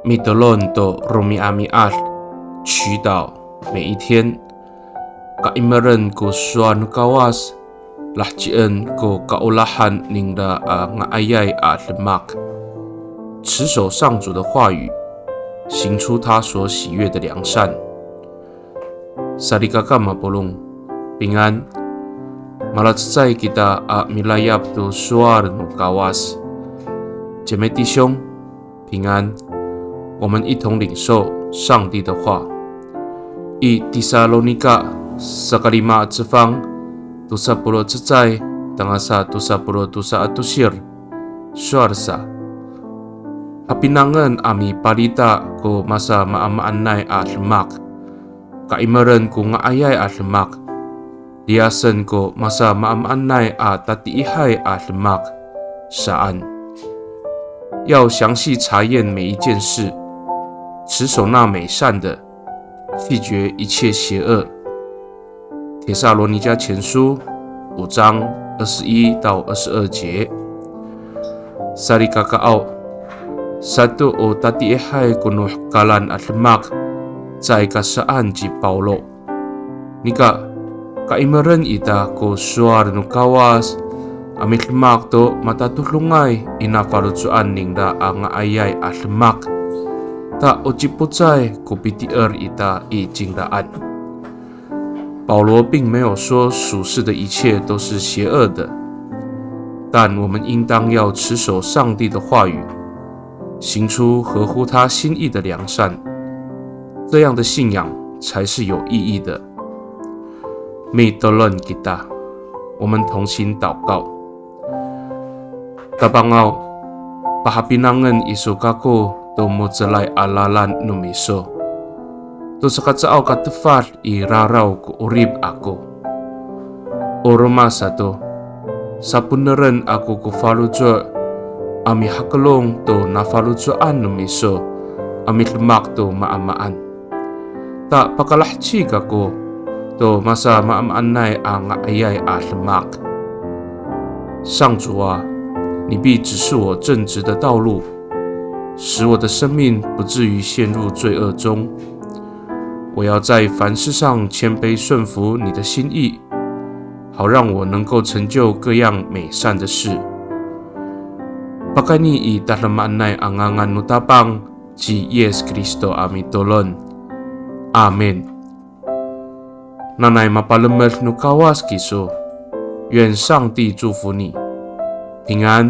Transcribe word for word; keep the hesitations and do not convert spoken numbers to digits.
Mitolon to romi'ami'ad, 祈祷每一天。Ka'imeren ko sowal no Kawas, lahecien ko kaolahan ningra a nga'ayay a demak. 持守上主的话语，行出他所喜悦的良善。 Salikaka mapolong, pingan. Malacecay kita a milayap to sowal no Kawas. 姐妹弟兄，平安。我们一同领受上帝的话。I Tisalonika sakalima a cefang, tosa polo' cecay, tangasa tosa polo' tosa a tosir, sowal sa. Hapinangen a mipalita ko masamaamaanay a demak. Ka'imeren ko nga'ayay a demak, liyasen ko masamaamaanay a tatiihay a demak, saan. 要详细查验每一件事，持守那美善的，弃绝一切邪恶。帖撒罗尼迦前书五章二十一到二十二节。Salikakaaw, sato o tatiihay ko no hekalan a demak, caay ka saan ci Pawlo. Nika, ka'imeren ita ko sowal no Kawas a midemak to matatodongay i nafaloco'an ningra a nga'ayay a demak, ta o cipocay ko pitier ita i cingraan. 保罗并没有说属世的一切都是邪恶的，但我们应当要持守上帝的话语，行出合乎他心意的良善，这样的信仰才是有意义的。Mitolon kita，我们同心祷告。Tapangaw, pahapinangen iso kako to mo^celay a lalan no miso, to saka caaw ka tefad i raraw ko ’orip ako. O roma sato, saponeren ako ko faloco' a mihakelong to nafaloco'an no miso a midemak to maamaan. Ta pakalaheci kako to masamaamaanay a nga'ayay a demak. 上主啊，你必指示我正直的道路，使我的生命不至于陷入罪恶中。我要在凡事上谦卑顺服你的心意，好让我能够成就各样美善的事。Pakayni i tadamaanay a ngangan no Tapang ci Yis Kristo a mitolon. Amin. Nanay mapalemed no Kawas kiso. 愿上帝祝福你，平安。